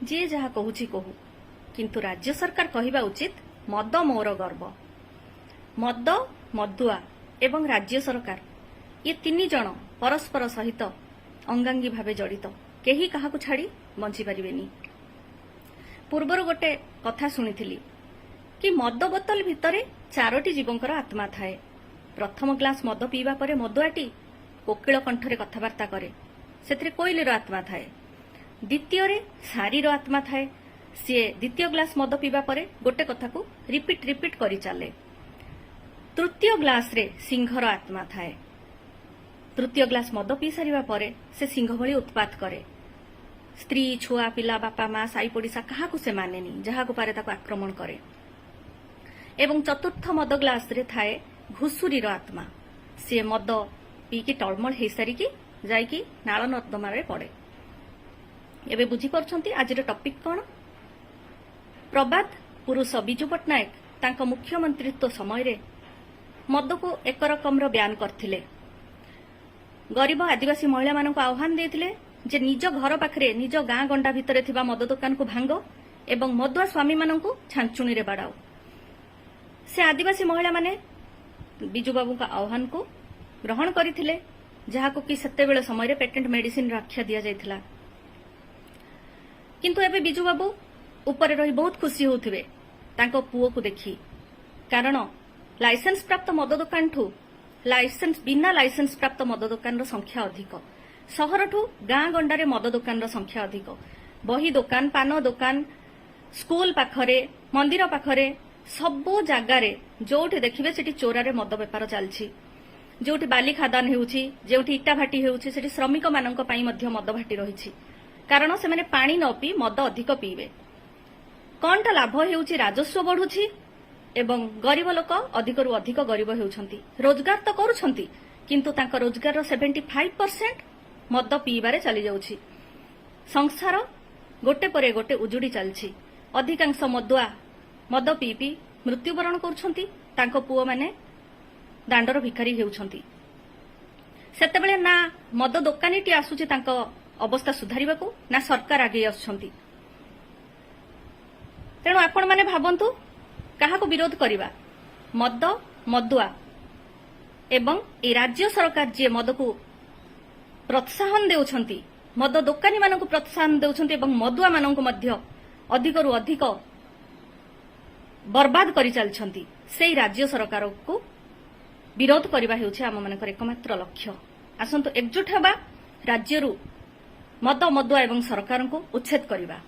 ଯିଏ ଯାହା କହୁଛି କହୁ, କିନ୍ତୁ ରାଜ୍ୟ ସରକାର କହିବା ଉଚିତ, "ମଦ ମୋର ଗର୍ବ।" ମଦ, ମଦୁଆ ଏବଂ ରାଜ୍ୟ ସରକାର, ଇଏ ତିନି ଜଣ ପରସ୍ପର ସହିତ ଅଙ୍ଗାଙ୍ଗୀ ଭାବେ ଜଡ଼ିତ। କେହି କାହାକୁ ଛାଡ଼ି ବଞ୍ଚିପାରିବେନି। ପୂର୍ବରୁ ଗୋଟେ କଥା ଶୁଣିଥିଲି କି ମଦ ବୋତଲ ଭିତରେ ଚାରୋଟି ଜୀବଙ୍କର ଆତ୍ମା ଥାଏ। ପ୍ରଥମ ଗ୍ଲାସ ମଦ ପିଇବା ପରେ ମଦୁଆଟି କୋକିଳ କଣ୍ଠରେ କଥାବାର୍ତ୍ତା କରେ, ସେଥିରେ କୋଇଲିର ଆତ୍ମା ଥାଏ। ଦ୍ୱିତୀୟରେ ଶାରୀର ଆତ୍ମା ଥାଏ, ସିଏ ଦ୍ୱିତୀୟ ଗ୍ଲାସ ମଦ ପିଇବା ପରେ ଗୋଟେ କଥାକୁ ରିପିଟ୍ ରିପିଟ୍ କରି ଚାଲେ। ତୃତୀୟ ଗ୍ଲାସରେ ସିଂହର ଆତ୍ମା ଥାଏ। ତୃତୀୟ ଗ୍ଲାସ ମଦ ପିଇ ସାରିବା ପରେ ସେ ସିଂହ ଭଳି ଉତ୍ପାତ କରେ। ସ୍ତ୍ରୀ, ଛୁଆ ପିଲା, ବାପା ମା, ସାଇ ପଡ଼ିଶା, କାହାକୁ ସେ ମାନେନି, ଯାହାକୁ ପାରେ ତାକୁ ଆକ୍ରମଣ କରେ। ଏବଂ ଚତୁର୍ଥ ମଦ ଗ୍ଲାସରେ ଥାଏ ଘୁଷୁରୀର ଆତ୍ମା। ସିଏ ମଦ ପିଇକି ଟଳମଳ ହେଇସାରିକି ଯାଇକି ନାଳ ନର୍ଦ୍ଦମାରେ ପଡ଼େ। ଏବେ ବୁଝିପାରୁଛନ୍ତି ଆଜିର ଟପିକ୍ କ'ଣ? ପ୍ରବାଦ ପୁରୁଷ ବିଜୁ ପଟ୍ଟନାୟକ ତାଙ୍କ ମୁଖ୍ୟମନ୍ତ୍ରୀତ୍ୱ ସମୟରେ ମଦକୁ ଏକ ରକମର ବ୍ୟାନ୍ କରିଥିଲେ। ଗରିବ ଆଦିବାସୀ ମହିଳାମାନଙ୍କୁ ଆହ୍ୱାନ ଦେଇଥିଲେ ଯେ ନିଜ ଘର ପାଖରେ, ନିଜ ଗାଁ ଗଣ୍ଡା ଭିତରେ ଥିବା ମଦ ଦୋକାନକୁ ଭାଙ୍ଗ ଏବଂ ମଦୁଆ ସ୍ୱାମୀମାନଙ୍କୁ ଛାଞ୍ଚୁଣିରେ ବାଡ଼ାଅ। ସେ ଆଦିବାସୀ ମହିଳାମାନେ ବିଜୁବାବୁଙ୍କ ଆହ୍ୱାନକୁ ଗ୍ରହଣ କରିଥିଲେ, ଯାହାକୁ କି ସେତେବେଳେ ସମୟରେ ପେଟେଣ୍ଟ ମେଡିସିନର ଆଖ୍ୟା ଦିଆଯାଇଥିଲା। କିନ୍ତୁ ଏବେ ବିଜୁବାବୁ ଉପରେ ରହି ବହୁତ ଖୁସି ହେଉଥିବେ ତାଙ୍କ ପୁଅକୁ ଦେଖି, କାରଣ ଲାଇସେନ୍ସ ପ୍ରାପ୍ତ ମଦ ଦୋକାନଠୁ ଲାଇସେନ୍ସ ବିନା ଲାଇସେନ୍ସ ପ୍ରାପ୍ତ ମଦ ଦୋକାନର ସଂଖ୍ୟା ଅଧିକ। ସହରଠୁ ଗାଁ ଗଣ୍ଡାରେ ମଦ ଦୋକାନର ସଂଖ୍ୟା ଅଧିକ। ବହି ଦୋକାନ, ପାନ ଦୋକାନ, ସ୍କୁଲ ପାଖରେ, ମନ୍ଦିର ପାଖରେ, ସବୁ ଜାଗାରେ ଯୋଉଠି ଦେଖିବେ ସେଠି ଚୋରାରେ ମଦ ବେପାର ଚାଲିଛି। ଯୋଉଠି ବାଲି ଖାଦାନ ହେଉଛି, ଯେଉଁଠି ଇଟା ଭାଟି ହେଉଛି, ସେଠି ଶ୍ରମିକମାନଙ୍କ ପାଇଁ ମଧ୍ୟ ମଦ ଭାଟି ରହିଛି, କାରଣ ସେମାନେ ପାଣି ନ ପିଇ ମଦ ଅଧିକ ପିଇବେ। କଣଟା ଲାଭ ହେଉଛି? ରାଜସ୍ୱ ବଢୁଛି ଏବଂ ଗରିବ ଲୋକ ଅଧିକରୁ ଅଧିକ ଗରିବ ହେଉଛନ୍ତି। ରୋଜଗାର ତ କରୁଛନ୍ତି, କିନ୍ତୁ ତାଙ୍କ ରୋଜଗାରର 75% ମଦ ପିଇବାରେ ଚାଲିଯାଉଛି। ସଂସାର ଗୋଟେ ପରେ ଗୋଟେ ଉଜୁଡ଼ି ଚାଲିଛି। ଅଧିକାଂଶ ମଦୁଆ ମଦ ପିଇ ପିଇ ମୃତ୍ୟୁବରଣ କରୁଛନ୍ତି, ତାଙ୍କ ପୁଅମାନେ ଦାଣ୍ଡର ଭିକାରୀ ହେଉଛନ୍ତି। ସେତେବେଳେ ନା ମଦ ଦୋକାନୀଟି ଆସୁଛି ତାଙ୍କ ଅବସ୍ଥା ସୁଧାରିବାକୁ, ନା ସରକାର ଆଗେଇ ଆସୁଛନ୍ତି। ତେଣୁ ଆପଣମାନେ ଭାବନ୍ତୁ, କାହାକୁ ବିରୋଧ କରିବା? ମଦ, ମଦୁଆ ଏବଂ ଏଇ ରାଜ୍ୟ ସରକାର, ଯିଏ ମଦକୁ ପ୍ରୋତ୍ସାହନ ଦେଉଛନ୍ତି, ମଦ ଦୋକାନୀମାନଙ୍କୁ ପ୍ରୋତ୍ସାହନ ଦେଉଛନ୍ତି ଏବଂ ମଦୁଆମାନଙ୍କୁ ମଧ୍ୟ ଅଧିକରୁ ଅଧିକ ବର୍ବାଦ କରି ଚାଲିଛନ୍ତି। ସେଇ ରାଜ୍ୟ ସରକାରକୁ ବିରୋଧ କରିବା ହେଉଛି ଆମମାନଙ୍କର ଏକମାତ୍ର ଲକ୍ଷ୍ୟ। ଆସନ୍ତୁ ଏକଜୁଟ ହେବା, ରାଜ୍ୟରୁ ମଦ, ମଦୁଆ ଏବଂ ସରକାରଙ୍କୁ ଉଚ୍ଛେଦ କରିବା।